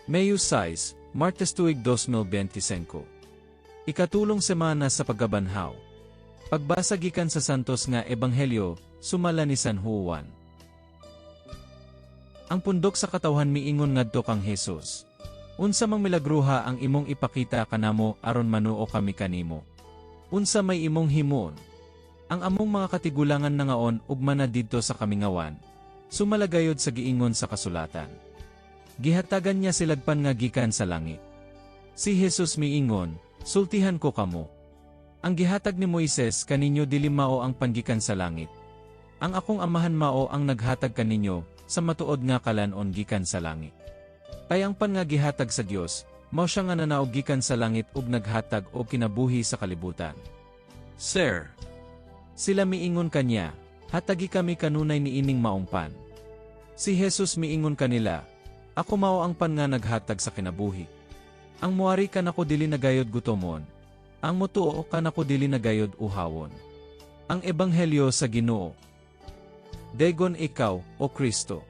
Mayo 6, Martes tuig 2025. Ikatulong semana sa pagkabanhaw. Pagbasa gikan sa Santos nga Ebanghelyo, sumala ni San Juan. Ang pundok sa katawhan miingon ngadto kang Jesus: "Unsa mang milagruha ang imong ipakita kanamo aron manuo kami kanimo? Unsa may imong himuon? Ang among mga katigulangan nangaon og mana didto sa kamingawan, sumala gayod sa giingon sa kasulatan: 'Gihatagan niya silag pan nga gikan sa langit.'" Si Jesus miingon, "Sultihan ko kamo. Ang gihatag ni Moises kaninyo dili mao ang pan gikan sa langit. Ang akong Amahan mao ang naghatag kaninyo sa matuod nga kalan-on gikan sa langit. Kay ang pan nga gihatag sa Dios, mao siya nga nanaog gikan sa langit ug naghatag og kinabuhi sa kalibutan." Sir, Sila miingon kanya, "Hatagi kami kanunay niining maong pan." Si Jesus miingon kanila, "Ako mao ang pan nga naghatag sa kinabuhi. Ang muari kanako dili na gayod gutomon. Ang mutuo kanako dili na gayod uhawon." Ang Ebanghelyo sa Ginoo. Daygon ikaw, O Kristo.